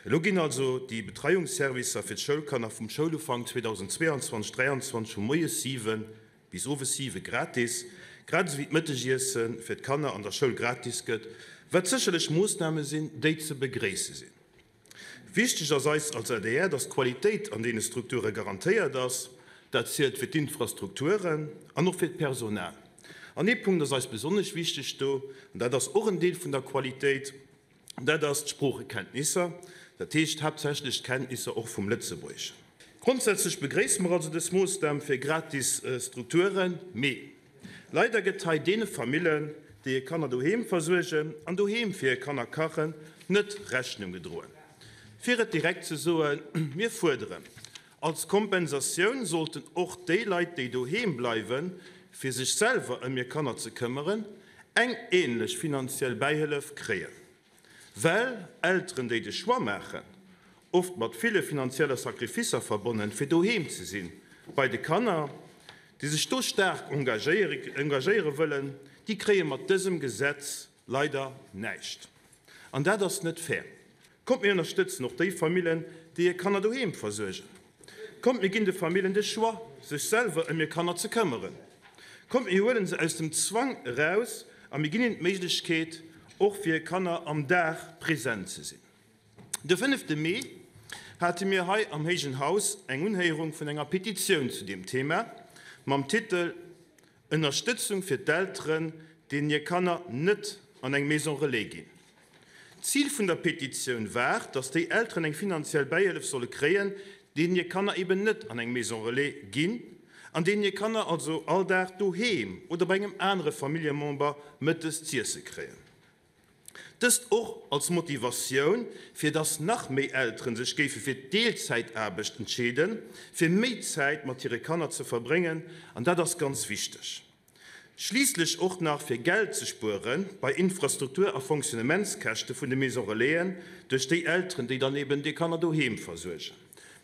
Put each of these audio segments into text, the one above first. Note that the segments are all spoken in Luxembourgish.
Elo ginn also déi Betreiungsservicer fir d'Schoulkanner vum Schoulufank 2022, 23 vu moies 7 bis owes 7 gratis, grad esou wéi d'Mëttegiesse fir d'Kanner an der Schoul gratis gëtt, wat sécherlech Moossname sinn, déi ze begréisse sinn. Wichteg ass eis als adr, dass d'Qualitéit an deene Strukture garantéiert ass. Dat zielt fir d'Infrastrukturen an och fir d'Personal. An ee Punkt ass eis besonnesch wichteg do, an dat ass och en Deel vun der Qualitéit, dat ass d'Sproochekenntnisser, dat heescht haaptsächlech d'Kenntnisser och vum Lëtzebuergeschen. Grondsätzlech begréisse mer also dës Moossnam fir gratis Strukturen, mee Leider gëtt hei deene Famillen, déi hir Kanner doheem versuergen an doheem fir hir Kanner kachen, net Rechnung gedroen. Fir et direkt ze soen, Mir fuerderen, als Kompensatioun sollten och déi Leit, déi doheem bleiwen, fir sech selwer ëm hir Kanner ze këmmeren, eng änlech finanziell Bäihëllef kréien. Well Elteren, déi de Choix maachen, oft mat ville finanzielle Sacrificer verbonnen, fir doheem ze sinn bei de Kanner, déi sech do staark engagéiere wëllen, déi kréie mat dësem Gesetz leider näischt. An dat ass net fair. Kommt mir ënnerstëtzen och déi Famillen, déi hir Kanner doheem versuergen. Kommt mir ginn de Famillen de Choix, sech selwer ëm hir Kanner ze këmmeren. Kommt mir huelen se aus dem Zwang eraus a mir ginn hinnen d'Méiglechkeet, och fir hir Kanner am Dag present ze sinn. De fënnefte Mee hate mir hei am héijen Haus eng Unhéierung vun enger Petitioun zu deem Thema mam Titel Ënnerstëtzung fir d'Elteren, deenen hir Kanner net an eng Maison Relais ginn. D'Zil vun der Petitioun war, datt déi Elteren eng finanziell Bäihëllef solle kréien, deenen hir Kanner eben net an eng Maison Relais ginn an deenen hir Kanner also all Dag doheem oder bei engem anere Familljemember mëttes z'iesse kréien. Dëst och als Motivatioun, fir datt nach méi Elteren sech géife fir d'Deelzäitaarbecht entscheeden, fir méi Zäit mat hire Kanner ze verbréngen, an dat ass ganz wichteg. Schliisslech och nach fir Geld ze spuere bei Infrastruktur a Fonctionnementskäschte vun de Maison Relaisen duerch déi Elteren, déi dann eben déi Kanner doheem versuergen.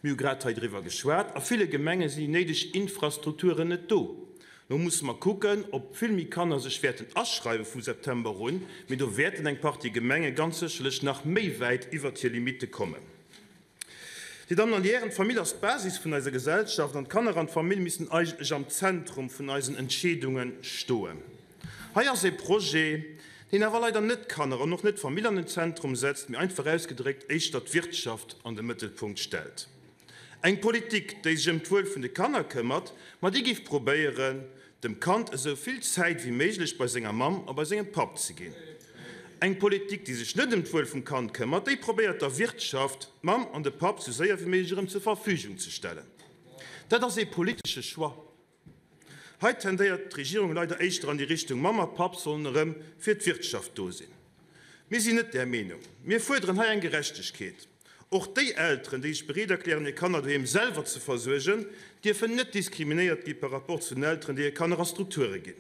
Mir hu grad hei driwwer geschwat, a ville Gemenge sinn déi néideg Infrastrukturen net do. Lo musse mer kucken, ob vill méi Kanner sech wäerten aschreiwe vu September un, mee do wäerten eng Partie Gemenge ganz sécherlech nach méi wäit iwwert hir Limitte kommen. Dir Dammen an Dir Hären, d'Famill ass d'Basis vun eiser Gesellschaft an d'Kanner an d'Famill missten eigentlech am Zentrum vun eisen Entscheedunge stoen. Hei ass ee Projet, deen awer leider net d'Kanner an och net d'Famill an den Zentrum setzt, mee einfach ausgedréckt éischter d'Wirtschaft an de Mëttelpunkt stellt. Eng Politik, déi sech ëm d'Wuel vun de Kanner këmmert, ma déi géif probéieren, dem Kand esou vill Zäit wéi méiglech bei senger Mamm a bei sengem Papp ze ginn. Eng Politik, déi sech net ëm d'Wuel vum Kand këmmert, déi probéiert der Wirtschaft d'Mamm an de Papp sou séier wéi méiglech erëm zur Verfügung ze stellen. Dat ass ee politesche Choix. Hei tendéiert d'Regierung leider éischter an déi Richtung, Mamm a Papp sollen erëm fir d'Wirtschaft do sinn. Mir sinn net där Meenung. Mir fuerderen hei eng Gerechtegkeet. Och déi Elteren, déi sech bereet erklären, hir Kanner doheem selwer ze versuergen, dierfen net diskriminéiert gi par rapport zu den Elteren, déi hir Kanner a Strukture ginn.